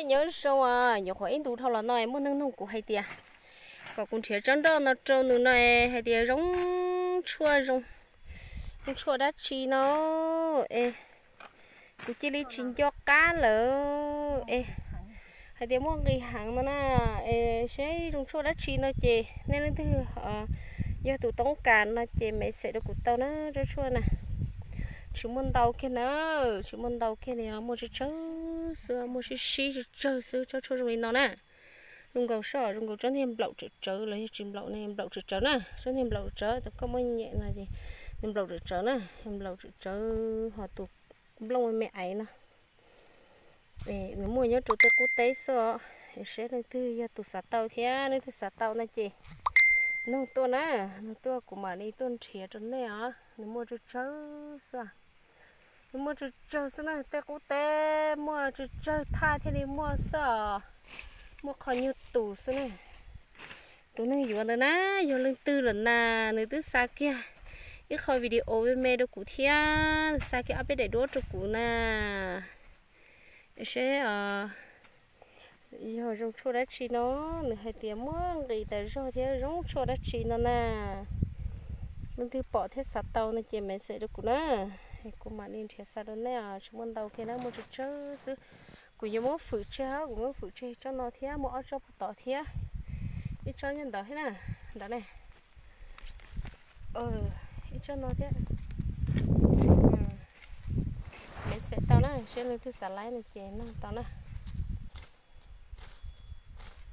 Nyob zoo, nyuam qhuav ib ntus dhau los no muaj neeg nug kuv hais tias kom kuv nrhiav tsob nroj no rau nws no, hais tias zoo tshuaj, zoo tshuaj dab tsi no es kuv cia li tsis nco qab lawm es hais tias muaj nqis heev no na. Es seb zoo tshuaj dab tsi no ces nej leej twg yog tus toob kas no ces message rau kuv tau na. Tsob tshuaj na tsis muaj ntau kiag na, tsis muaj ntau kiag li, muaj tsawg tsawg xwb, muaj sib sib tsawg tsawg xwb. Tsob tshuaj zoo li no na, zoo nkaus soj, zoo nkaus tsob niag nplaum tsawv tsawv los yog tsis nplaum ne, nplaum tsawv tsawv na. Tsob niag nplaum tsawv, thaum koj muab nyem no ces nws nplaum tsawv tsawv na, nplaum tsawv tsawv ho tus nplooj me me aiv no. Nws muaj nyob rau tej qub teb xwb os. Seb leej twg yog tus xav tau thiab, leej twg xav tau no ces nug tuaj na, nug tuaj kuv mam li tuaj nrhiav rau nej os. Nws muaj tsawg tsawg xwb, nws muaj tsawg tsawg xwb na, tej qub teb muaj tsawg tsawg thaj thiaj li muaj xwb os. Muaj qho nyuag tus xwb na. Tus neeg yuav ntawd na, yog leej twg lawm na, nws twb xa kiag ib qho video me me rau kuv thiab, xa kiag ob peb daim duab rau kuv na. Seb yog zoo tshuaj dab tsi no, nws hais tias muaj nqis tas zog thiab zoo tshuaj dab tsi no na. Leej twg pom thiab xav tau no ces message rau kuv na, kuv mam li nrhiav xa rau nej os. Tsis muaj ntau kiag na, muaj tsawg tsawg xwb. Kuv yuav muab fwm tseg, kuv muab fwm tseg tsob no thiab, muaj ob tsob puag tod thiab, ib tsob nyob ntawd thiab na, ntawd ne, ib tsob no thiab. Message tau na, seb leej twg xav laib no ces nug tau na.